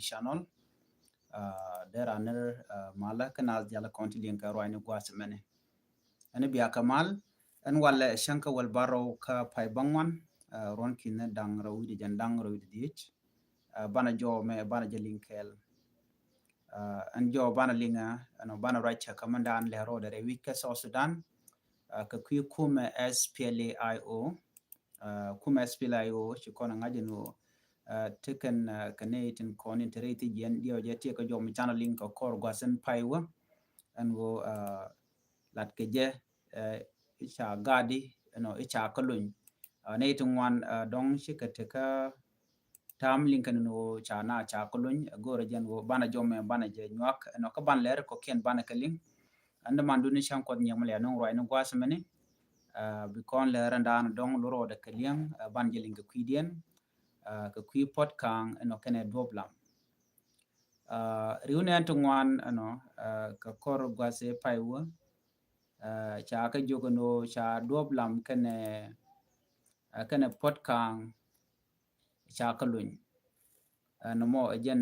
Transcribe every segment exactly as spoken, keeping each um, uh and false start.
channel. Dee ran nir malä kä nath dial kɔn ti liŋ kɛ ruacni gua̱a̱th mɛni. Ɛn bia kɛ mal ɛn walɛ cäŋ kä wäl barɔw kä pay bäŋuan ruɔn ki̱n daŋ rɛw wi̱cdɛ jɛn daŋ rɛw wi̱cdɛ dhiec. Banɛ jɔw mɛ banɛ jɛ liŋ kɛɛl. Ɛn jɔw banɛ liŋ ɛn banɛ ruac cɛ kä mɛn daan lɛ rɔɔdɛ rɛy wi̱c kä South Sudan. Kɛ kui̱ kumɛ S P L A I O. Kumɛ S P L A I O ci kɔn ŋa̱c ɛn ɣöö ti kɛn kɛ nɛy tin kɔn in te rɛy thi jiɛn diɛw jɛ tiɛ kɛ jɔw mi canɛ liŋ kɛ kɔr gua̱th ɛn pay wä. Ɛn ɣöö lat kɛ jɛ i̱ ca gaadi ɛnɔ i̱ ca kä lony. Nɛy ti ŋuan dɔŋ ci kɛ te kä tam liŋ kɛn ni ɣöö ca na ca kä lony. Go̱o̱rɛ jɛn ɣöö banɛ jɔmɛ banɛ jɛ nyuak ɛnɔ kä ban lɛr kɔkiɛn banɛ kɛ liŋ. Ɛn däman duni cäŋ kuɔth nyiɛm lɛ nɔŋ ruacni gua̱a̱th mɛni. Bi kɔn lɛr ɛn daan dɔŋ lurɔɔdɛ kɛ liŋ ban jɛ liŋ kɛ kui̱diɛn. Kɛ kui̱ puɔ̱t ka̱a̱ŋ ɛnɔ kɛnɛ duɔ̱p lam. Riw nɛn ti ŋuan ɛnɔ kɛ kɔr gua̱th ɛ pay wä. Ca kä jiök ɛn ɣöö ca duɔ̱p lam kɛnɛ kɛnɛ puɔ̱t ka̱a̱ŋ ca kä luny. Ɛn mɔ ɛ jɛn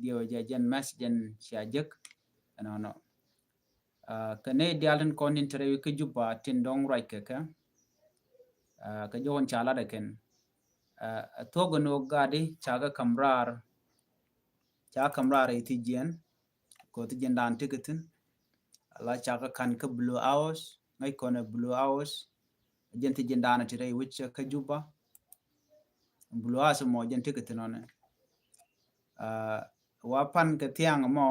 diɛw ɛ jɛn mɛs jɛn cia jek ɛnɔnɔ. Kɛ nɛy diaal tin kɔn tin te rɛy wi̱c kä Juba tin dɔ̱ŋ ruac kɛ kɛ kɛ jɔwän ca lat ɛ kɛn. Ɛ thuɔ̱k ɛn ɣöö gaadi ca kä ka̱m raar ca ka̱m raar rɛy thi jiɛn. Kɛ thi jiɛn daan ti kɛ thi̱n. Ala ca kä ka̱n kä Blue House ŋäc kɔn ɛ Blue House. Jɛn thi jiɛn daan ti rɛy wi̱c kä Juba. Blue House mɔ jɛn ti kɛ thi̱n ɔnɛ. Wa pan kɛ thiaŋ mɔ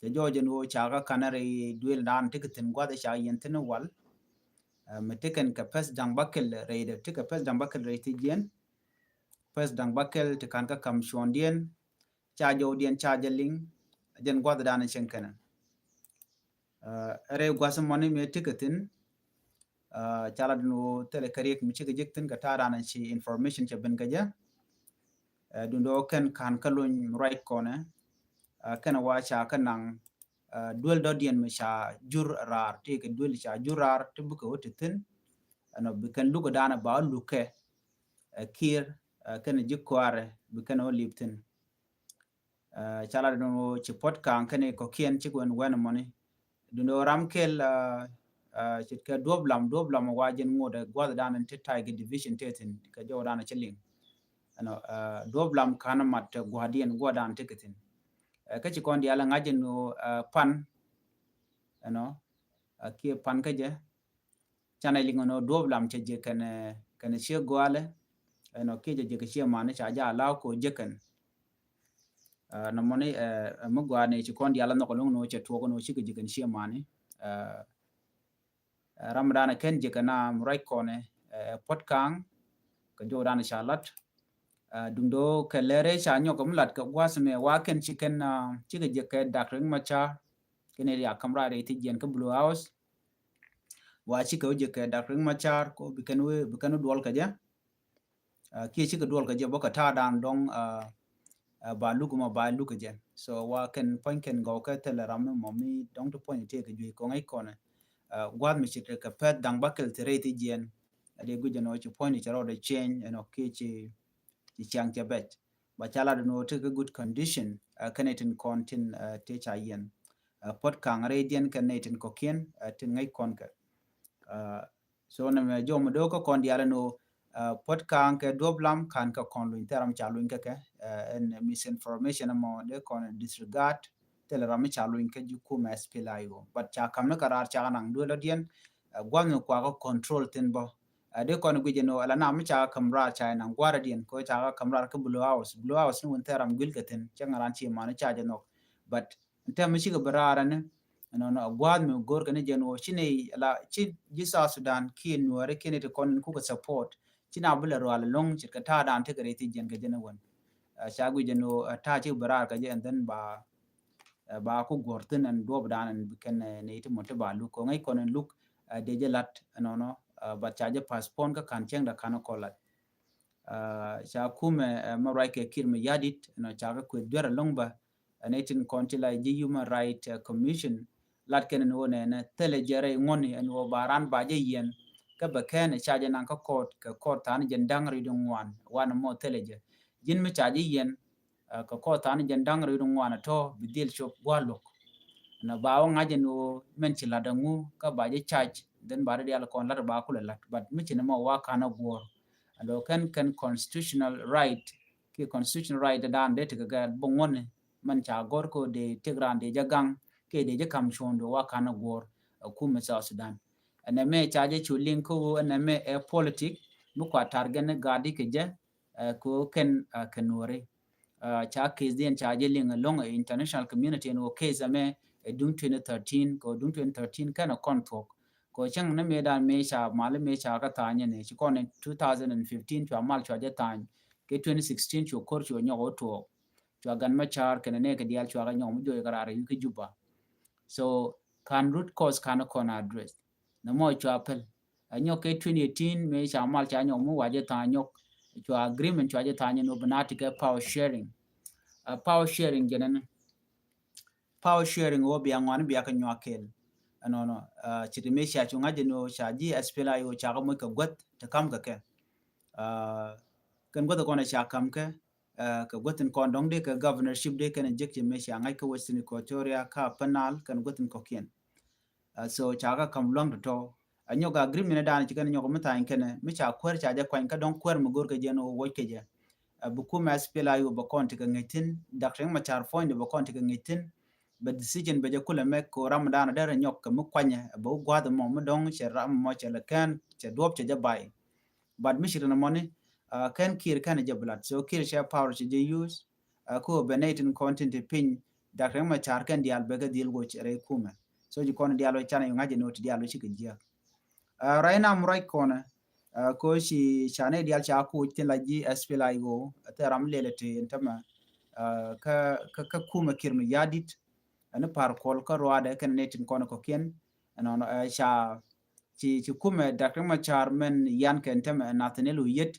cɛ jɔɔc ɛn ɣöö ca kä ka̱n rɛy duël daan ti kɛ thi̱n gua̱th ca yɛn thi̱n wal. Mi ti kɛn kɛ pɛth da̱ŋ bäkɛl rɛy dɛ ti kɛ pɛth da̱ŋ bäkɛl rɛy thi jiɛn. Pɛth da̱ŋ bäkɛl ti ka̱n kä ka̱m cuɔ̱ndiɛn. Ca jɔwdiɛn ca jɛ liŋ jɛn gua̱th daan cieŋ kɛnɛ. Rɛy gua̱th mɔni mëë ti kɛ thi̱n. Ca la dun ɣöö thilɛ kɛ riɛk mi cikɛ jek thi̱n kɛ ta̱a̱ daan ci information cɛ ben kɛ jɛ. Dun dɔ̱ kɛn ka̱n kä lony mi ruac kɔnɛ. Kɛn wa ca kä naŋ duel dɔ̱diɛn mi ca jur raar ti kɛ duel ca jur raar ti bikɛ wä ti thi̱n. Ɛnɔ bi kɛn lukɛ daan ba lukɛ kiir kɛn ji̱ kuaarɛ bi kɛn wä lip thi̱n. Ca la dun ci puɔ̱t ka̱a̱ŋ kɛn kɔkiɛn cik wɛn wɛn mɔni. Dun dɔ̱ ram kɛl ce̱tkɛ duɔ̱p lam duɔ̱p lam wa jɛn ŋot ɛ gua̱th daan ti tay kɛ division te thi̱n kɛ jɔw daan ci liŋ. Ɛnɔ duɔ̱p lam ka̱n mat gua̱diɛn gua̱ daan ti kɛ thi̱n. Kä ci kɔn diaal ŋa̱c ɛn ɣöö pan ɛnɔ kiɛ pan kä jɛ. Canɛ liŋ ɛn ɣöö duɔ̱p lam cɛ jɛ kɛn kɛn ciɛ gua̱a̱lɛ. Ɛnɔ kiɛ jɛ jɛ kɛ ciɛ mani ca jɛ alaw kɛ ɣöö jɛ kɛn. Nɔmɔni mi gua̱a̱ni ci kɔn diaal nhɔk ɛn ɣöö cɛ tuɔk ɛn ɣöö cikɛ jɛ kɛn ciɛ mani. Ram dan kɛn jɛ kɛn a mi ruac kɔnɛ puɔ̱t ka̱a̱ŋ kɛ jɔw dan ca lat. Duŋ do̱ kɛ lɛrɛ ca nyɔk mi lat kɛ gua̱a̱th mɛ wa kɛn ci kɛn cikɛ jɛ kɛ Dak Riek Machar. Kɛn ri a ka̱m raar rɛy thi jiɛn kä Blue House. Wa cikɛ wä jɛ kɛ Dak Riek Machar ko bi kɛn wä bi kɛn wä duɔl kɛ jɛ. Kiɛ cikɛ duɔl kɛ jɛ bä kɛ ta̱a̱ dan dɔŋ ba luk ma ba luk kɛ jɛ. So wa kɛn puɔ̱ny kɛn gɔw kɛ thilɛ ram mi mɔ mi dɔŋ ti puɔ̱ny tëë kɛ juey kɔŋ i̱ kɔnɛ. Gua̱th mi ci kɛ pɛth da̱ŋ bäkɛl ti rɛy thi jiɛn. A dee guic ɛn ɣöö ci puɔ̱ny ci rɔɔdɛ ciɛny ɛn ɔ kiɛ ci ci ciaŋ cɛ bɛc. Ba ca lat ɛn ɣöö ti kɛ good condition kɛn itin kɔn tin ti ca yɛn. Puɔ̱t ka̱a̱ŋ rɛydiɛn kɛn itin kɔ̱kiɛn tin ŋäc kɔn kɛ. So nɛmɛ jɔw mi do̱k kä kɔn diaal ɛn ɣöö puɔ̱t ka̱a̱ŋ kɛ duɔ̱p lam ka̱n kɛ kɔn luny thɛram ca luny kä kɛ ɛn misinformation ɛmɔ dee kɔn disregard thilɛ ram mi ca luny kä ji̱ kumɛ S P L A I O. But ca ka̱m ni kɛ raar ca kɛ naŋ duël ɔ diɛn gua̱n mi kua kä control thin bɔ. Dee kɔn guic ɛn ɣöö ala nam mi ca kɛ ka̱m raar ca kɛ naŋ gua̱r ɔ diɛn kɛ ca kɛ ka̱m raar kä Blue House. Blue House ni wun thɛram guil kɛ thin cɛ ŋa̱ran ci mani ca jɛ nhɔk. But tɛm mi cikɛ bi raar ɛn ɛnɔnɔ a gua̱a̱th mi go̱r kɛ ni jɛn ɣöö ci ni la ci ji̱ South Sudan kiɛ nuɔɔri kiɛ ni ti kɔn in kukɛ support. Ci na bi lɛ rual ɛlɔ̱ŋ ce̱tkɛ ta̱a̱ dan tekɛ rɛy thi jiɛn kɛ jɛn ɛ wän. Ca guic jɛn ɣöö ta̱a̱ cikɛ bi raar kɛ jɛ and then ba ba ku guɔ̱r thin ɛn duɔp dan ɛn bi kɛn ni ti mɔ ti ba luk kɔŋ ɛ kɔn in luk. Dee jɛ lat ɛnɔnɔ but ca jɛ postpone kä ka̱n cɛŋ da ka̱n kɔn lat. Ca kumɛ mɛ ruac kɛ Kiir Mayardit ɛnɔ ca kɛ kueth duer ɛlɔ̱ŋ bä. Ɛn itin kɔn ti la ji̱ Human Right Commission lat kɛn ni wä nɛnɛ thilɛ jɛ rɛy ŋuɔ̱ni ɛn wä ba ran ba jɛ yɛn. Kä bɛ kɛn ca jɛ naŋ kä kɔɔt kɛ kɔɔt tha̱a̱n jɛ da̱ŋ ri di ŋuan wan mɔ thilɛ jɛ ji̱n mi ca jɛ yɛn. Kɛ kɔr tha̱a̱ŋ jɛn da̱ŋ rɛw wi̱cdɛ ŋuan tɔ̱ bi dhil cop gua̱a̱r luɔ̱k. Ɛn ba wä ŋa̱c ɛn ɣöö mɛn ci la̱t ɛŋu kä ba jɛ charge, then ba dee diaal kɔn la̱t ba kulɛ la̱t. But mi ci ni mɔ wa ka̱n a guɔ̱ɔ̱r. Ɛn lɔ kɛn kɛn constitutional right, kiɛ constitutional right dan dee tekɛ gɛɛl bi ŋuɔ̱ni mɛn ca gɔ̱r kɛ dee tëk raan dee jɛ gaŋ kiɛ dee jɛ ka̱m cuɔ̱ɔ̱ŋdu wa ka̱n a guɔ̱ɔ̱r ɛ kumɛ South Sudan. Ɛn ɛmɛ ca jɛ cu liŋ kä ɣöö ɛn ɛmɛ ɛ politic mi kua target ni gaadi kɛ jɛ, ɛ, kɛ ɣöö kɛn, ɛ, kɛ Nuɔri. Ɛ, ca case diɛn ca jɛ liŋ ɛlɔ̱ŋ ɛ international community ɛn ɣöö case ɛmɛ ɛ duŋ twenty thirteen, kɛ ɣöö duŋ twenty thirteen kɛn ɛ kɔn thuɔ̱k. Kɛ ɣöö cäŋ ni mëë dan mëë ca mal mëë ca kä tha̱a̱ŋ ɛn ɛ ci kɔn ɛ two thousand and fifteen cua mal cua jɛ tha̱a̱ŋ, kɛ twenty sixteen cu ko̱r cu nyɔk ɣöö tuɔɔk. Cua Gan Macar kɛnɛ nɛɛkɛ diaal cua kɛ nyɔk mi juɔc kɛ raar ɛ wi̱i̱ kä Juba. So ka̱n root cause ka̱n kɔn address. Nɛ mɔ cua pɛl. Ɛ nyɔk kɛ twenty eighteen mëë ca mal ca nyɔk mi wa jɛ tha̱a̱ŋ nyɔk. Cua agreement cua jɛ tha̱a̱ŋ nyɔk bi na ti kɛ power sharing. Ɛ power sharing jɛnɛ ni. Power sharing wä bia ŋuan bia kɛ nyuak kɛɛl. Ɛnɔnɔ, ɛ, ci ti mëë cia cu ŋa̱c jɛ ni wä ca ji̱ S P L A I O ca kɛ moc kɛ guäth ti kam kɛ kɛ. Ɛ, kɛn guäth kɔn ɛ ca kam kɛ, ɛ, kɛ guäth in kɔn dɔ̱ŋ dee kɛ governorship dee kɛn ɛ jek ci mëë cia ŋa̱c kä Western Equatoria kä Upper Nile kɛn guäth in kɔ̱kiɛn. Ɛ, so ca kɛ kam luaŋ tɔ̱tɔ̱. Ɛ nyɔk agreement dan ci kɛn nyɔk mi tha̱a̱ŋ kɛnɛ mi ca kuäär ca jɛ kuany kä dɔ̱ŋ kuäär mi go̱r kɛ jɛ ni wä wuɔc kɛ jɛ. Ɛ, bi kumɛ S P L A I O bɛ kɔn ti kɛ ŋi̱c thi̱n, Doctor Riek Machar puɔ̱nydɛ bɛ kɔn ti kɛ ŋi̱c thi̱n. Bɛ decision bɛ jɛ kulɛ mɛk kɛ ram dan dee rɛ nyɔk kɛ mi kuanyɛ, ɛ, bɛ wä gua̱a̱th mɔ mi dɔ̱ŋ cɛ ram mɔ cɛ lɛ kɛn cɛ duɔ̱p cɛ jɛ bay. But mi ci rin mɔni, ɛ, kɛn Kiir kɛn jɛ bi lat. So Kiir cɛ power cɛ jɛ use, ɛ, ko bɛ nɛy tin kɔn tin ti piny, Doctor Riek Machar kɛn diaal bɛ kɛ dhil woc rɛy kumɛ. So ci kɔn diaal wä canɛ yu ŋa̱c jɛ ni wä ti diaal wä cikɛ jiäk. Ɛ, right now mi ruac kɔnɛ, ɛ, ko ci ca nɛy diaal ca kuc tin la ji̱ S P L A I O, ɛ, thil ram lɛl ti in tämɛ, ɛ, kä, kä, kä kumɛ Kiir Mayardit, ɛ, ni Par Kuol kä Ruadɛ kɛn nɛy tin kɔn kɔ̱kiɛn, ɛnɔnɔ, ɛ, ca, ci, ci kumɛ Doctor Riek Machar mɛn yan kɛn tämɛ, ɛ, Nathaniel Oyet,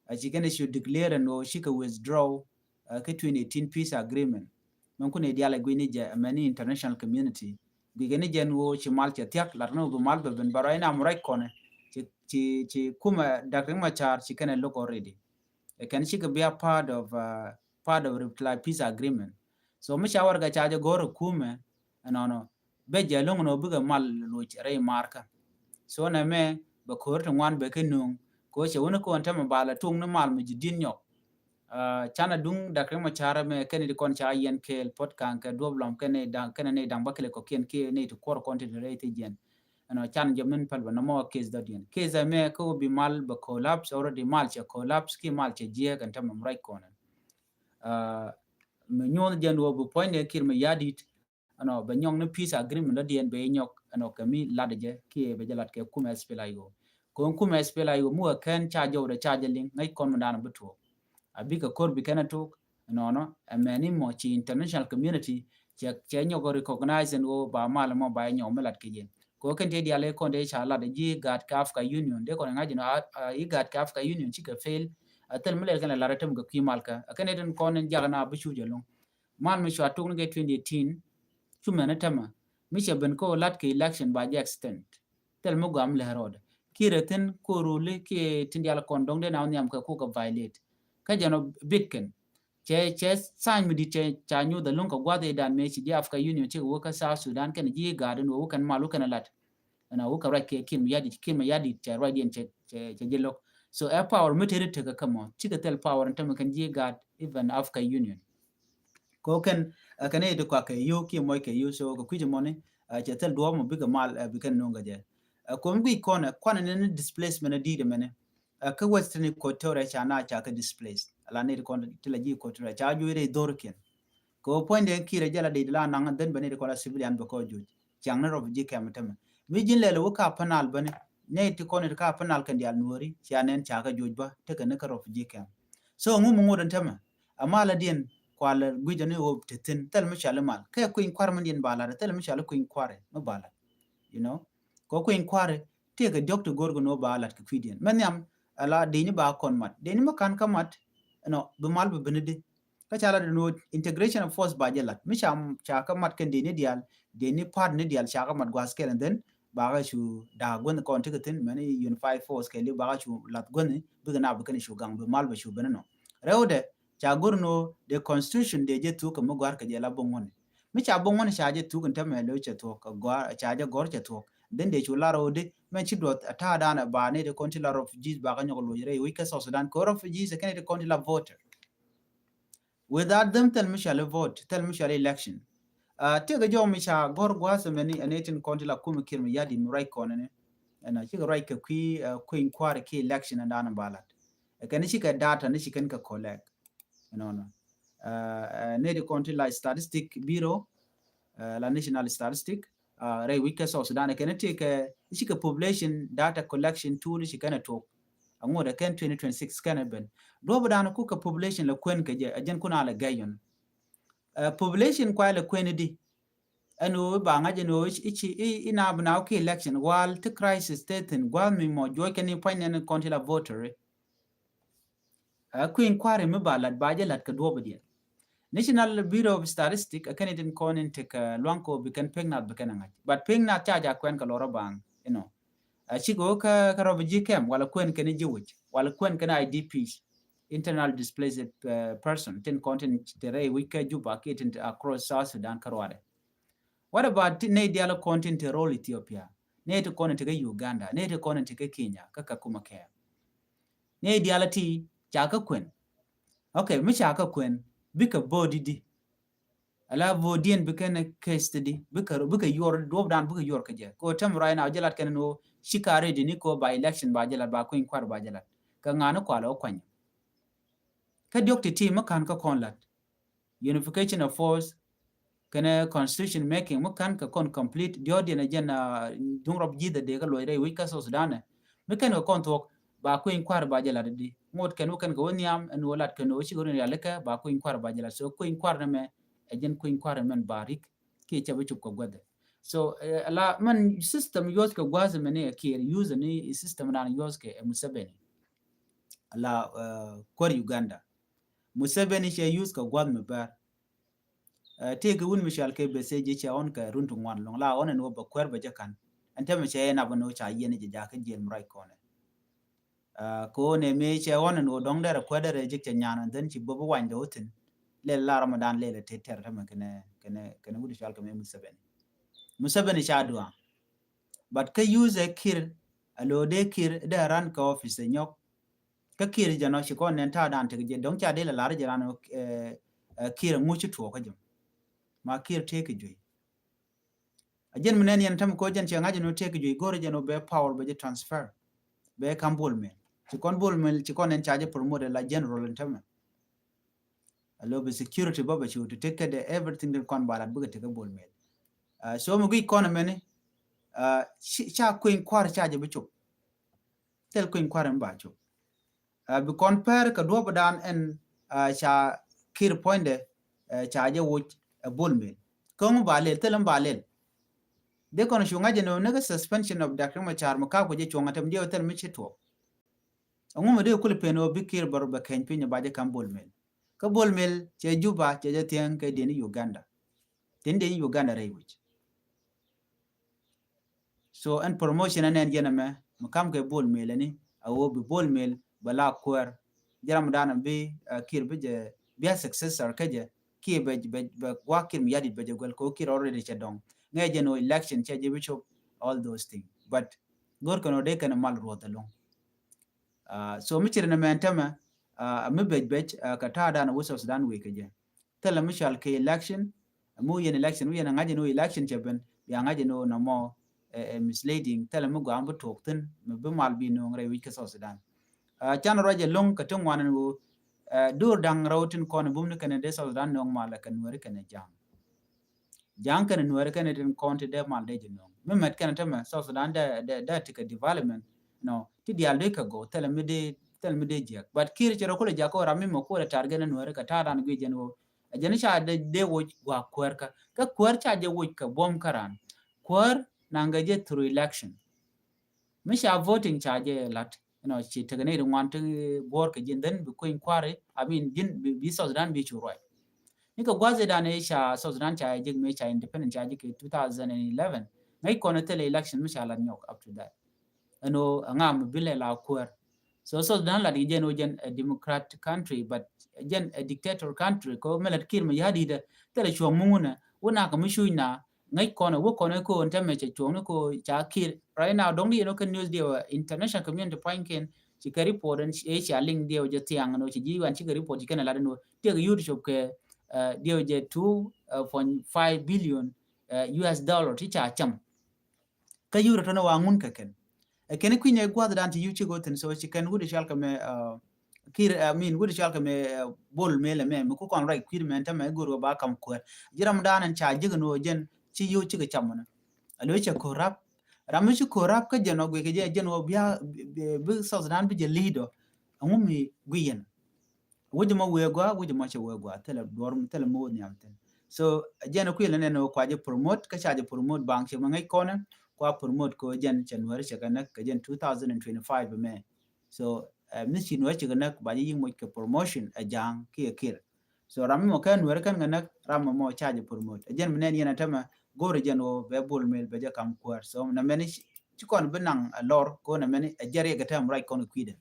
ɛ, ci kɛn cu declare ɛn ɣöö cikɛ withdraw, ɛ, kä twenty eighteen peace agreement. Mɛn kun i̱ diaal ɛ gui̱ni jɛ, ɛ, mɛn ni international community. Gui̱kɛ ni jɛn ɣöö ci mal cɛ thia̱k, lat ni ɣöö bi mal bɛ ben, but right now mi ruac kɔnɛ, ci, ci, ci kumɛ Doctor Riek Machar ci kɛn ɛ look already. Ɛ kɛn cikɛ bia part of, ɛ, part of reply peace agreement. So mi ca warɛgak ca jɛ go̱r ɛ kumɛ, ɛnɔnɔ, bɛ jɛ lo̱ŋ nɔ bikɛ mal loc rɛy markä. So nɛ mɛ bɛ ko̱r ti ŋuan bɛ kɛ nuŋ. Ko cɛ wuni kɔn tämɛ bal a tuŋ ni mal mi ji̱ di̱n nyɔk. Ɛ, canɛ duŋ Doctor Riek Machar mɛ kɛn ti kɔn ca yɛn kɛɛl puɔt ka̱ŋ kɛ duɔp lɔm kɛn ni da̱ŋ, kɛn ni da̱ŋ bä kɛlɛ kɔ̱kiɛn kiɛ ni ti kuɔr kɔn ti rɛy ti jiɛn. Ɛnɔ can jɛ min pɛl bä nɔmɔ case dɔ̱diɛn. Case ɛmɛ kä wä bi mal bɛ collapse, already mal cɛ collapse kiɛ mal cɛ jiɛk ɛn tämɛ mi ruac kɔn. Ɛ, mi nyuɔth jɛn wä bi puɔ̱nydɛ Kiir Mayardit, ɛnɔ, bɛ nyɔk ni peace agreement dɔ̱diɛn bɛ nyɔk, ɛnɔ, kɛ mi lat jɛ kiɛ bɛ jɛ lat kɛ kumɛ S P L A I O. Kɔn kumɛ S P L A I O mi wä kɛn ca jɔwdɛ ca jɛ liŋ ŋäc kɔn mi danɔ bi tuɔɔk. A bikɛ ko̱r bi kɛn a tuɔɔk, ɛnɔnɔ, ɛ mɛni mɔ ci international community cɛ, cɛ nyɔk recognize ɛn ɣöö ba mal mɔ ba nyɔk mi lat kɛ jɛ. Kɛ kɛn tëë diaal ɛ kɔn dee ca lat ji̱ gaat kɛ Africa Union, dee kɔn ŋa̱c ɛn ɣöö, a, a, i̱ gaat kɛ Africa Union cikɛ fail, a thil mi lɛl kɛn a lat ɛ tem kɛ kui̱ mal kä. A kɛn ɛ tin kɔn in jak ɛn a bi cu jɛ lo̱ŋ. Mal mi cua tok ni kɛ twenty eighteen, cu mɛn ɛ tämɛ. Mi cɛ ben kä lat kɛ election ba jɛ extend. Thil mi guam lɛ rɔɔdɛ. Kiɛ rɛ thin ko ruli kiɛ tin diaal kɔn dɔŋ dee na wä nhiam kɛ ko kɛ violate. Kä jɛn ɔ bit kɛn. Cɛ, cɛ sign mi dit cɛ ca nyuth a luŋ kɛ guath i̱ dan mëë ci ji̱ Africa Union cikɛ wä kä South Sudan kɛn ji̱ gaat in wä wä kɛn mal wä kɛn a lat. Ɛn a wä kɛ ruac kɛ Kiir Mayardit, Kiir Mayardit cɛ ruacdiɛn cɛ, cɛ, cɛ ji̱ lo̱k. So ɛ power mi teri tekɛ kä mɔ cikɛ thil power in tämɛ kɛn ji̱ gaat even Africa Union. Ko kɛn, ɛ, kɛn i̱ ti kɔakɛ yio̱w kiɛ mɔckɛ yio̱w, so kɛ kui̱c mɔni, ɛ, cɛ thil duɔ̱ɔ̱p mɔ bikɛ mal, ɛ, bikɛ no̱o̱ŋ kɛ jɛ. Ɛ, kom guic kɔn ɛ, kɔn ɛ ni displacement ɛ di̱i̱t ɛmɛni. Ɛ, kä Western Equatoria ca na ca kɛ displace. Ala ni ti kɔn ti la ji̱ Equatoria ca juɔc rɛy dhorkiɛn. Kɛ ɣöö puɔ̱nydɛ Kiir ɛ jɛ la dee la naŋ, then bɛ ni ti kɔn la civilian bɛ kɔ juɔc. Ciaŋ ni refugee camp tämɛ. Mi ji̱n lɛl wä ka Upper Nile bäni. Nɛy ti kɔn ti ka Upper Nile kɛn diaal Nuɔri, cia nɛn ca kɛ juɔc bä, tekɛ ni kä refugee camp. So ŋu mi ŋot ɛn tämɛ? Ɛ mal adiɛn, kualɛ guic ani ɣöö te thi̱n, thil mi cɔal i̱ mal. Kɛ kui̱ny kua̱r mi diɛn ba lat, thil mi cɔal i̱ kui̱ny kua̱ri mi ba lat. You know? Kɛ kui̱ny kua̱ri, tëëkɛ diɔ̱k ti go̱o̱r kɛ ni ɣöö ba lat kɛ kui̱diɛn. Mɛ nhiam, ala dee ni ba kɔn mat. Dee ni mi ka̱n kä mat, ɛnɔ, bi mal bi ben i̱di. Kä ca lat ɛn ɣöö integration of force ba jɛ lat. Mi ca, ca kä mat kɛn dee ni diaal, dee ni part ni diaal ca kä mat gua̱a̱th kɛl, and then ba kä cu da̱a̱k guänh kɔn ti kɛ thi̱n, mɛni unified force kɛɛliw ba kä cu lath guänh, bikɛ na bi kɛn cu gaŋ, bi mal bɛ cu ben inɔ. Rɛwdɛ, Ca go̱r ni ɣöö dee constitution dee jɛ thuk kɛ mi gɔ̱a̱r kɛ jɛ la bo̱ŋ ŋuɔ̱ni. Mi ca bo̱ŋ ŋuɔ̱ni ca jɛ thuk in tämɛ lo̱c cɛ thuɔ̱k kɛ gɔ̱a̱r, ca jɛ gɔ̱r cɛ thuɔ̱k. Then dee cu lar ɣöö di mɛn ci duɔth a ta̱a̱ dan a ba ni ti kɔn ti la refugees ba kä nyɔk lo̱c rɛy wi̱c kä South Sudan kɛ refugees kɛn ti kɔn ti la voter. Without them, thil mi cɔal i̱ vote, thil mi cɔal i̱ election. Tëëkɛ jɔw mi ca gɔ̱r gua̱a̱th mɛni ɛn itin kɔn ti la kum kiɛr mi yadi mi ruac kɔn ni. Ɛn cikɛ ruac kɛ kui̱ kui̱ny kua̱r ki election ɛn da̱a̱n ba lat. Ɛ kɛn cikɛ data ni ci kɛn kɛ collect. Ɛnɔnɔ. Nɛy ti kɔn ti la statistic bureau, la national statistic, rɛy wi̱c kɛ South Sudan kɛn ti kɛ, cikɛ population data collection tool ci kɛn a tok. Aŋot ɛ kɛn twenty twenty-six kɛn a ben. Duɔp dan ku kɛ population la kuen kɛ jɛ, a jɛn kuna la gɛy yɔn. Population kuay la kuen di. Ɛn ɣöö ba ŋa̱c ɛn ɣöö ici, i na bi na wä ki election wal ti crisis te thin gua̱a̱th mi mɔ juɔc kɛn i pua̱ny nɛn kɔn ti la voter. Ɛ kui̱ny kua̱ri mi ba lat ba jɛ lat kɛ duɔp diɛn. National Bureau of Statistics ɛ kɛn itin kɔn in tek luaŋ kɔ bi kɛn pek nath bi kɛn a ŋa̱c. But pek nath ca ja kuɛn kɛ lɔrɔ baŋ, you know. Ɛ cik ɣöö kä, kä refugee camp wala kuɛn kɛn jiwic wala kuɛn kɛn I D Ps, internal displaced person, tin kɔn tin te rɛy wi̱c kä Juba kiɛ tin across South Sudan kä ruadɛ. What about nɛy dial kɔn tin te rol Ethiopia? Nɛy ti kɔn in te kä Uganda, nɛy ti kɔn in te kä Kenya, kä Kakuma kɛ. Nɛy dial ti ca kä kuɛn. Okay, mi ca kä kuɛn, bikɛ vote di. Ala vote diɛn bikɛ ni case di, bikɛ, bikɛ yuɔr, duɔp dan bikɛ yuɔr kɛ jɛ. Kɛ ɣöö tɛm right now jɛ lat kɛn ni ɣöö ci ka ready ni kɛ ɣöö ba election ba jɛ lat, ba kui̱ny kua̱r ba jɛ lat. Kɛ ŋa̱ni kual ɣä kuany. Kä diɔk ti ti mi ka̱n kä kɔn lat. Unification of force, kɛnɛ constitution making mi ka̱n kɛ kɔn complete, diɔ̱k diɛn ɛ jɛn duŋ rɔp ji̱th ɛ dee kä luɔc rɛy wi̱c kä South Sudan ɛ. Mi kɛn kɛ kɔn thuɔk, ba kui̱ny kua̱r ba jɛ lat di. Ŋot kɛn wä kɛn kɛ wä nhiam, ɛn wä lat kɛn wä cikɛ run rialikä, ba kui̱ny kua̱r ba jɛ lat. So kui̱ny kua̱r ni mɛ, ɛ jɛn kui̱ny kua̱r ni mɛn ba rik, kiɛ cɛ bi cop kɛ guäthɛ. So, la mɛn system yuɔth kɛ gua̱th mɛn ni ɛ kiɛr, use ni system dan yuɔth kɛ ɛ Museveni. La kuäär Uganda. Museveni cɛ use kɛ gua̱th mi bär. Tëëkɛ wun mi cɔal kɛ Besigye cɛ ɣɔn kɛ run ti ŋuan lɔŋ la ɣɔn ɛn ɣöö bɛ kuɛɛr bɛ jɛ ka̱n. Ɛn tɛmɛ cɛ ɛn apɛ ni ɣöö ca yiɛn jɛ jakä jiɛl mi ruac kɔnɛ. Kɛ ɣöö nɛ mëë cɛ ɣɔn ɛn ɣöö dɔ̱ŋ dɛrɛ kuɛɛr dɛrɛ jek cɛ nyan and then ci bä bi wany dɔ̱ wä thi̱n. Lɛl la Ramadan lɛl ɛ tëë tɛr tɛmɛ kɛnɛ, kɛnɛ, kɛnɛ wut cɔal kɛ mëë Museveni. Museveni ca duaŋ. But kä use ɛ Kiir, a lo̱o̱ dee Kiir dee ran kɛ office ɛ nyɔk. Kä Kiir jɛ nɔ ci kɔn nɛn ta̱a̱ dan tek jɛ dɔ̱ŋ ca dee la lar jɛ ran ɛ Kiir ɛ ŋuc ci tuɔɔk kä jɛ. Ma Kiir tëë kɛ juey. A jɛn mi nɛn yɛn tɛm kɔ jɛn cɛ ŋa̱c jɛ nɔ tëë kɛ juey go̱rɛ jɛ nɔ bɛ power bɛ jɛ transfer. Bɛ kam Bol Mel. Ci kɔn Bol Mel ci kɔn nɛn ca jɛ promote la general in tɛmɛ. A lo bi security bä bɛ ci wä ti tek kɛ dee everything tin kɔn ba lat bikɛ tek kɛ Bol Mel. So mi guic kɔn mɛni ca kui̱ny kua̱r ca jɛ bi cop. Thil kui̱ny kua̱r mi ba cop. Bi kɔn pɛr kɛ duɔp dan ɛn ca Kiir puɔ̱nydɛ ca jɛ woc ɛ Bol Mel. Kä ŋu ba lel, thil mi ba lel. Dee kɔn cu ŋa̱c ɛn ɣöö ni kɛ suspension of Doctor Machar mi kak ku jɛ cuɔ̱ŋ a tɛm diɛw thil mi ci tuɔɔk. Ɛŋu mi dee kul pen ɣöö bi Kiir bär bɛ keny piny ba jɛ kam Bol Mel. Kä Bol Mel cɛ Juba cɛ jɛ thiäŋ kɛ diɛn Uganda. Tin diɛn Uganda rɛy wi̱c. So ɛn promotion ɛn ɛn jɛn ɛmɛ mi kam kɛ Bol Mel ɛni a ɣöö bi Bol Mel bɛ la kuäär. Jɛ ram dan bi Kiir bi jɛ bi a successor kä jɛ kiɛ bɛ, bɛ, bɛ gua̱a̱k Kiir mi yadit bɛ jɛ guɛl kɛ ɣöö Kiir already cɛ dɔŋ. Ŋɛ jɛn ɣöö election cɛ jɛ bi cop, all those things. But go̱r kɛn ɣöö dee kɛn mal ruɔth ɛlɔŋ. So mi cir ni mɛn tämɛ mi bec bec kɛ ta̱a̱ dan wä South Sudan wec kɛ jɛ. Thilɛ mi cɔal kɛ election, mi wä yɛn election, wä yɛn a ŋa̱c ni wä election cɛ ben, bia ŋa̱c ni wä nɔmɔ ɛ misleading, thilɛ mi gɔaa mi bi tuɔɔk thi̱n, mi bi mal bi nööŋ rɛy wi̱c kɛ South Sudan. Can ruac ɛlɔ̱ŋ kɛ ti ŋuan ni wä do̱r da̱ŋ rɛw tin kɔn bum ni kɛn dee South Sudan nööŋ mal kɛ Nuɛri kɛn ja̱a̱ŋ. Ja̱a̱ŋ kɛn Nuɛri kɛn tin kɔn ti dee mal dee jɛ nööŋ. Mi mɛt kɛn tämɛ South Sudan dee, dee, dee ti kɛ development. No, ti diaal dee kɛ go̱o̱k, thilɛ mi dee, thilɛ mi dee jiäk. But Kiir cɛ rɔ kulɛ jakä ram mi mɛ kulɛ tar gɛn Nuɛri kɛ ta̱a̱ dan guic jɛn ɣöö. Ɛ jɛn ca dee, dee woc gua̱a̱k kuäär kä. Kä kuäär ca jɛ woc kɛ buɔ̱m kä ran. Kuäär naŋ gɛ jɛ through election. Mi ca voting ca jɛ lat, you know, ci tekɛ nɛy ti ŋuan ti guɔ̱ɔ̱r kɛ ji̱n, then bi kui̱ny kua̱ri, I mean, ji̱n bi, bi South Sudan bi cu ruac. Ni kɛ gua̱th idan i̱ ca South Sudan ca jek mi ca independent ca jek kɛ two thousand and eleven. Ŋäc kɔn thilɛ election mi ca lat nyɔk up to that. Ɛn ɣöö ɛŋa mi bi lɛ la kuäär. So South Sudan lat kɛ jɛn wä jɛn a democratic country, but jɛn a dictator country. Kɛ mɛ lat Kiir Mayardit thilɛ cuɔ̱ŋ muŋunɛ wä na kɛ mi cuc na ŋäc kɔn wä kɔn ko ɛn tämɛ cɛ cuɔ̱ŋ ni ko ca Kiir. Right now dɔŋ di yɛn wä kɛ news diɛ wä international community pua̱nykiɛn ci kɛ report ɛn ci a liŋ diɛ wä jɛ thiaŋ ni wä ci ji̱ wan ci kɛ report ci kɛn lat ni wä tiɛk yut cop kɛ diɛ wä jɛ two point five billion U S dollar ti ca cam. Kä yurɛ tɔnɛ wa ŋun kɛ kɛn. Ɛ kɛn kui̱ nɛ gua̱th dan ti yu ci go thin so ci kɛn wut ical kɛ mɛ Kiir, I mean, wut ical kɛ mɛ Bol Mel mɛ mi ku kɔn ruac kui̱ mɛ tämɛ gor ba kam kuɛr. Jiram dan ɛn ca jik no jɛn ci yu ci kɛ cam mɔnɛ. Alo cɛ ko rap. Ram mi ci ko rap kä jɛn wa gui kɛ jɛ jɛn wa bia bi South Sudan bi jɛ lead ɔ. Ɛŋu mi gui yɛn. Wi̱c mɔ wee gua, wi̱c mɔ cɛ wee gua, thilɛ duɔr, thilɛ mo̱o̱ nhiam thin. So jɛn kuilɛ nɛn wä kua jɛ promote, kä ca jɛ promote baŋ cɛ mɛ ŋäc kɔnɛ, kua promote ko jɛn cɛ nuɛri cɛ kɛ näk kɛ jɛn two thousand and twenty-five mɛ. So mi ci nuɛri cɛ kɛ näk ba jɛ yiŋ moc kɛ promotion ɛ ja̱a̱ŋ kiɛ Kiir. So ram mi mɔ kɛ nuɛri kɛn kɛ näk, ram mɔ mɔ ca jɛ promote. Ɛ jɛn mi nɛn yɛn ɛ tämɛ go̱o̱rɛ jɛn wä bɛ Bol Mel bɛ jɛ kam kuäär. So nɛ mɛni ci kɔn bi naŋ ɛ lɔr ko nɛ mɛni ɛ jɛ riɛk ɛ tɛm ruac kɔn kɛ kui̱dɛ.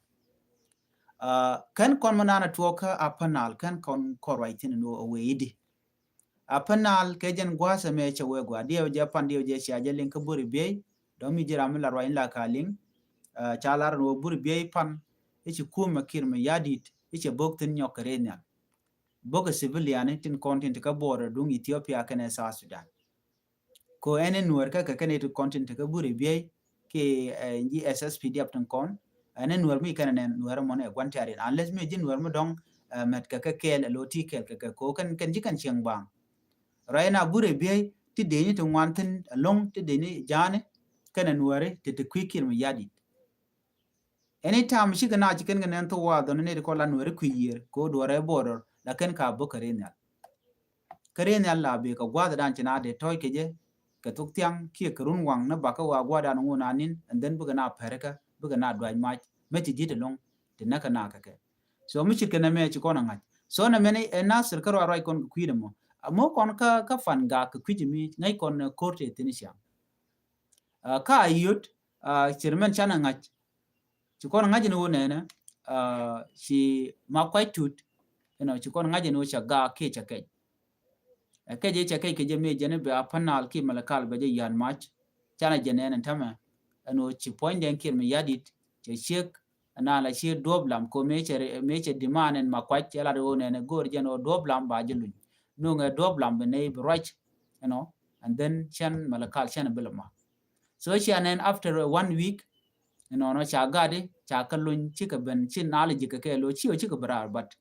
Kɛn kɔn mɛ naan a tuɔɔk kä Upper Nile kɛn kɔn kɔn ruac thi̱n ni wä a wee i̱di. Upper Nile kɛ jɛn gua̱a̱th ɛmɛ cɛ wee gua̱a̱ diɛw jɛ pan diɛw jɛ cia jɛ liŋ kä Buri Biey. Dɔ̱ŋ mi ji̱ ram mi la ruac in la ka liŋ. Ca lar ni wä Buri Biey pan i̱ ci kumɛ Kiir Mayardit i̱ cɛ bo̱k thi̱n nyɔk kɛ rɛy nhial. Bo̱k ɛ civilian i̱ tin kɔn tin ti kä border duŋ Ethiopia kɛnɛ South Sudan. Ko ɛn in nuɔr kä kɛ kɛn it kɔn tin tekɛ Buri Biey ki ji̱ S S P D F tin kɔn. Ɛn in nuɔr mi kɛn nɛn nuɔr mɔn ɛ guan tɛrin unless mi ji̱ nuɔr mi dɔŋ mɛt kɛ kɛ kɛɛl ɛ lo ti kɛɛl kɛ kɛ ko kɛn kɛn ji̱ kɛn cieŋ baŋ. Rɔy na Buri Biey ti deni ti ŋuan thin ɛlɔŋ ti deni ja̱a̱ni kɛn ɛ nuɔri ti ti kui̱ Kiir Mayardit. Anytime cikɛ na ci kɛn kɛ nɛn thok wa dhɔn ni ti kɔ la nuɛri kui̱ yiër ko duɔrɛ border la kɛn ka bok kɛ ri nhial. Kä ri nhial la bi kɛ gua̱th dan ci na dee tɔ̱ɔ̱c kɛ jɛ kɛ thok thiaŋ kiɛ kɛ run waŋ ni bakä wa gua̱th dan ŋun a nin and then bikɛ na pɛrikä bikɛ na duac mac mɛ ci ji̱t ɛlɔŋ ti näkä na kɛ kɛ. So mi cit kɛ nɛ mɛ ci kɔn a ŋa̱c so nɛ mɛni ɛ Nasir kä ruac ruac kɔn kɛ kui̱dɛ mɔ. Mɔ kɔn kä kä fan gak kɛ kui̱c mi ŋäc kɔn ko̱r tɛ thin ciaŋ. Kä a yot cir mɛn can a ŋa̱c. Ci kɔn ŋa̱c ni wä nɛnɛ ci ma kuac tut. Inɔ ci kɔn ŋa̱c ni wä ca gaak kiɛ ca kɛc. Ɛ kɛc i̱ ca kɛc kɛ jɛ mëë jɛn i̱ bɛ a Upper Nile kiɛ Malakal bɛ jɛ yian mac. Can a jɛ nɛn ɛn tämɛ ɛn wä ci puɔ̱nydɛn Kiir Mayardit cɛ ciek. Ɛn a la ci duɔ̱ɔ̱p lam ko mëë cɛ mëë cɛ demand ɛn ma kuac cɛ lat wä nɛnɛ go̱o̱r jɛn wä duɔ̱ɔ̱p lam ba jɛ luny. Nuŋɛ duɔ̱ɔ̱p lam bɛ nɛy bi ruac. Inɔ and then cɛn Malakal cɛn a bi lɛ ma. So cia nɛn after one week. Inɔnɔ ca gat i̱ ca kä luny cikɛ ben ci nal ji̱ kɛ kɛ lo ci ɔ cikɛ bi raar but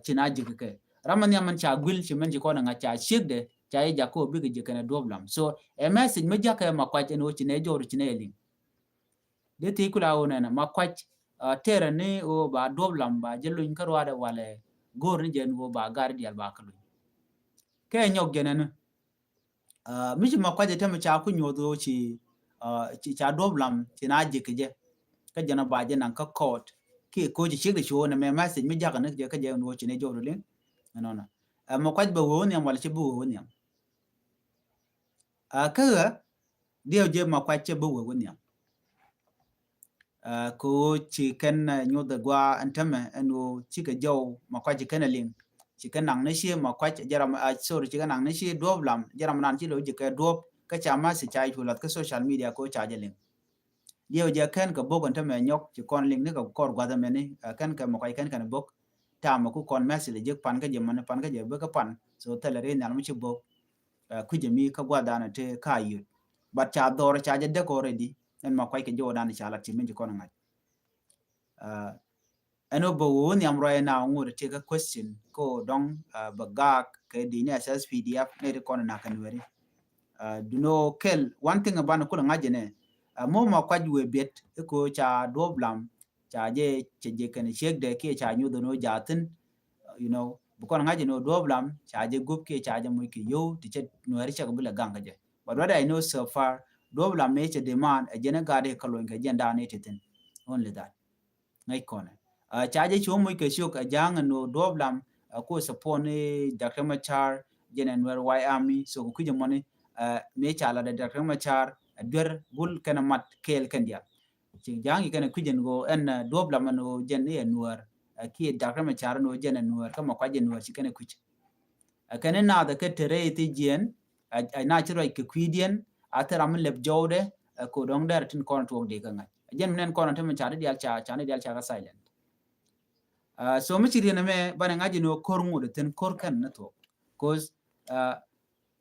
ci na ji̱ kɛ kɛ. Ram mɛ nhiam mɛn ca guil ci mɛn ci kɔn ɛ ŋa̱c ca ciekdɛ ca i̱ jakɔ bikɛ ji̱ kɛn ɛ duɔ̱ɔ̱p lam so ɛ message mɛ jakɛ ma kuac ɛn ɣöö ci nɛ jɔɔr ci nɛ liŋ. Dee thiec kula ɣöö nɛnɛ ma kuac tɛrɛ ni ɣöö ba duɔ̱ɔ̱p lam ba jɛ luny kä ruaadɛ walɛ go̱o̱r ni jɛ ni ɣöö ba gat i̱ diaal ba kä luny. Kɛ nyɔk jɛ nɛni. Mi ci ma kuac ɛ tɛmɛ ca ku nyuɔth ɣöö ci ci ca duɔ̱ɔ̱p lam ci na ji̱ kɛ jɛ. Kä jɛn ɔ ba jɛ naŋ kä court kiɛ ko̱ ci ciek di ci ɣöö nɛ mɛ message mi jakä ni jɛ kä jɛ ɣöö ci ni jɔw di liŋ. Ɛnɔnɔ ɛ ma kuac bɛ wee wä nhiam wala ci bi wee wä nhiam. Kä ɣä diɛw jɛ ma kuac cɛ bi wee wä nhiam. Kɛ ɣöö ci kɛn nyuɔth ɛ gua ɛn tämɛ ɛn ɣöö cikɛ jɔw ma kuac ci kɛn ɛ liŋ. Ci kɛn naŋ ni ci ma kuac jɛ ram a sorry ci kɛn naŋ ni ci duɔ̱ɔ̱p lam jɛ ram nan ci lo̱c jɛ kɛ duɔ̱ɔ̱p kä ca ma ci ca i̱ cu lath kä social media kɛ ɣöö ca jɛ liŋ. Diɛw jɛ kɛn kɛ bok ɛn tämɛ nyɔk ci kɔn liŋ ni kɛ kɔr gua̱th ɛmɛni kɛn kɛ ma kuac kɛn kɛn bok. Tamɛ ku kɔn message jek pan kä jɛ mani pan kä jɛ bek kä pan so thilɛ ri nhial mi ci bok. Kui̱c jɛ mi kä gua̱th danɛ te ka yut but ca dhɔr ca jɛ dek already. Ɛn ma kuac kɛ jɛ wä danɛ ca lat ci min ci kɔn ŋa̱c. Ɛn wä bä wä wä nhiam ruac ɛn a ŋot ɛ tekɛ question ko dɔŋ bä gaak kɛ di ni S S P D F ni ri kɔn nak kɛ nuɛri. Duno kɛl one thing ɛ banɛ kulɛ ŋa̱c jɛ nɛ. Mo ma kuac wee biɛt iko ca duɔp lam ca jɛ cɛ jɛ kɛn ciek dɛ kiɛ ca nyuth ɛn wä jathin. You know bi kɔn ŋa̱c jɛ ni wä duɔp lam ca jɛ gup kiɛ ca jɛ muc kɛ yow ti cɛ nuɛri cɛ kɛ bi lɛ gaŋ kɛ jɛ. But what I know so far duɔp lam mi cɛ demand ɛ jɛn ɛ gat ɛ kɛ lony kɛ jɛn da̱a̱n ɛ ti thin. Only that. Ŋäc kɔnɛ ca jɛ ci wä muc kɛ ciök ɛ ja̱a̱ŋ ɛn ɣöö duɔ̱ɔ̱p lam ɛ ku support ni Doctor Machar jɛn ɛ Nuer White Army so kɛ kui̱c ɛmɔni. Mëë ca lat ɛ Doctor Machar ɛ duer gul kɛn ɛ mat kɛɛl kɛn diaal. Ci ja̱a̱ŋ ci kɛn ɛ kui̱c ɛn ɣöö ɛn duɔ̱ɔ̱p lamɛn ɣöö jɛn i̱ ɛ Nuäär. Kiɛ Dak Riɛk Macar ɛn ɣöö jɛn ɛ Nuäär kä Makuac ɛ Nuäär ci kɛn ɛ kui̱c. Ɛ kɛn i̱ naath ɛ kɛ te rɛy thi̱jiɛn ɛ na ci ruac kɛ kui̱diɛn a thil ram mi lɛp jɔwdɛ. Ɛ kɛ dɔ̱ŋ dɛr tin kɔn tuɔɔk dee kä ŋa̱c ɛ jɛn mi nɛn kɔn ɛ te mi ca di dial ca ca ni dial ca kä silent. So mi ci riɛn ɛmɛ banɛ ŋa̱c ɛn ɣöö ko̱r ŋot ɛ thi̱n ko̱r kɛn ni thuɔ̱k. Cause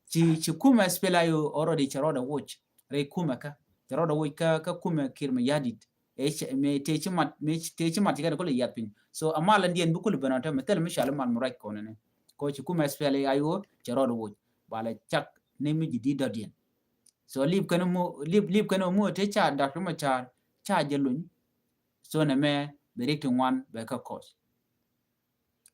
ci ci kumɛ SPLA-IO already cɛ rɔɔdɛ woc rɛy kumɛ kä cɛ rɔɔdɛ woc kä kä kumɛ Kiir Mayardit. Mëë tëë ci mat mëë tëë ci mat ci kɛn kulɛ yiath piny. So a mal ɛn diɛn bi kulɛ ben ɔn tɛmɛ thil mi cɔal i̱ mal mi ruac kɔn ɛnɛ. Kɔ ci kumɛ SPLA-IO cɛ rɔɔdɛ woc balɛ cak ni mi ji̱ di̱t dɔ̱diɛn. So lip kɛn mu lip lip kɛn mu tëë ca Dak Riɛk Macar ca jɛ luny. So nɛ mɛ bɛ rik ti ŋuan bɛ kä kɔs.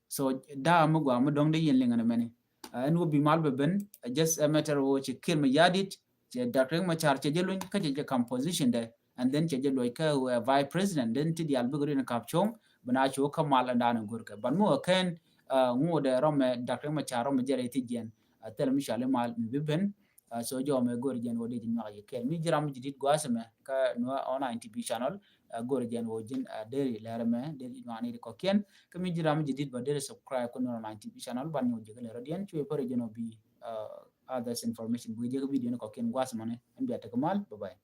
So daa mi gua mi dɔŋ di yin liŋ ni mɛni. Ɛn wä bi mal bɛ ben just a matter wä ci Kiir Mayardit cɛ Dak Riɛk Macar cɛ jɛ luny kä cɛ jɛ kam position dɛ. And then cɛ jɛ luɔc kä wä vice president then ti dial bik rin kap cɔŋ. Bina ci wä kä mal ɛn daa ni gor kɛ ban mi wä kɛn ŋu dɛ rɔmɛ Dak Riɛk Macar rɔmɛ jɛ rɛ ti jiɛn. A thil mi cɔal i̱ mal mi bi ben. So jɔmɛ gor jɛn wä di ji̱ nyuak yɛ kɛl mi ji̱ ram ji̱ dit gua̱a̱th mɛ kä Nuer Online T V channel. Gor jɛn wä ji̱n deri lɛr mɛ deri nyuak ni di kɔkiɛn kä mi ji̱ ram ji̱ dit ba deri subscribe kä Nuer Online T V channel ban nyuak ji̱ kä lɛr diɛn cuɛ pär jɛn wä bi others information bi ji̱ kä video ni kɔkiɛn gua̱a̱th mɛ ni ɛn bia tek mal. Bye bye.